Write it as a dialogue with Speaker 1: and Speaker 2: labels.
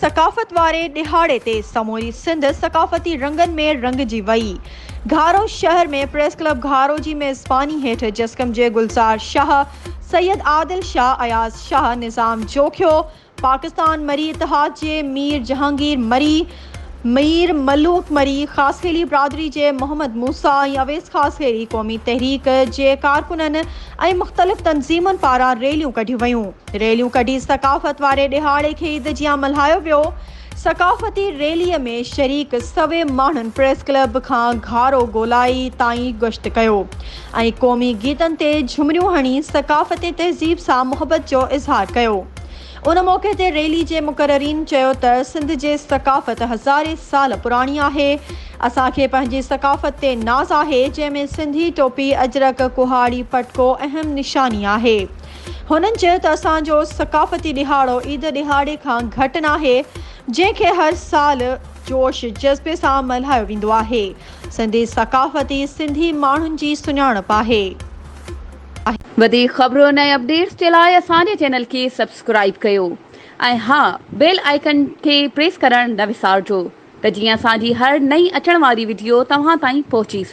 Speaker 1: ثقافت واري ڏهاڙي تي سموري سنڌ ثقافتي رنگن ۾ رنگجي وئي. گهارو شهر ۾ پريس ڪلب گهارو جي ميزباني هيٺ جسقم جي گلزار شاهه، سيد عادل شاهه، اياز شاهه، نظام جوکيو، پاڪستان مري اتحاد جي مير جهانگير مري، مير ملوڪ مري، خاصخيلي برادري جي محمد موسيٰ ۽ اويس خاصخيلي قومي تحريڪ جي ڪارڪنن ۽ مختلف تنظيمن پاران ريليون ڪڍيون ويون. ريليون ڪڍي ثقافت واري ڏهاڙي کي عيد جيان ملهايو ويو. ثقافتي ريلي ۾ شريڪ سوين ماڻهن پريس ڪلب کان گهارو گولائي تائين گشت ڪيو ۽ قومي گيتن تي جهمريون هڻي ثقافت ۽ تهذيب سان محبت جو اظهار ڪيو. ان موقعي تي ريلي جي مقررين چيو ته سنڌ جي ثقافت هزارين سال پراڻي آهي، اسان کي پنهنجي ثقافت تي ناز آهي، جنهن ۾ سنڌي ٽوپي، اجرڪ، ڪهاڙي، پٽڪو اهم نشاني آهي. هنن چيو ته اسان جو ثقافتي ڏهاڙو عيد ڏهاڙي کان گهٽ ناهي، جنهن کي هر سال جوش جذبي سان ملهايو ويندو آهي، سنڌي ثقافت ئي سنڌي ماڻهن جي سڃاڻپ آهي.
Speaker 2: وڌيڪ خبرن ۽ اپڊيٽس جي لاء اسان جي چينل کي سبسڪرائيب ڪيو ۽ ها بيل آئيڪن کي پريس ڪرڻ نه وسارجو ته جيئن اسان جي هر نئين اچڻ واري وڊيو توهان تائين پهچي سگهي.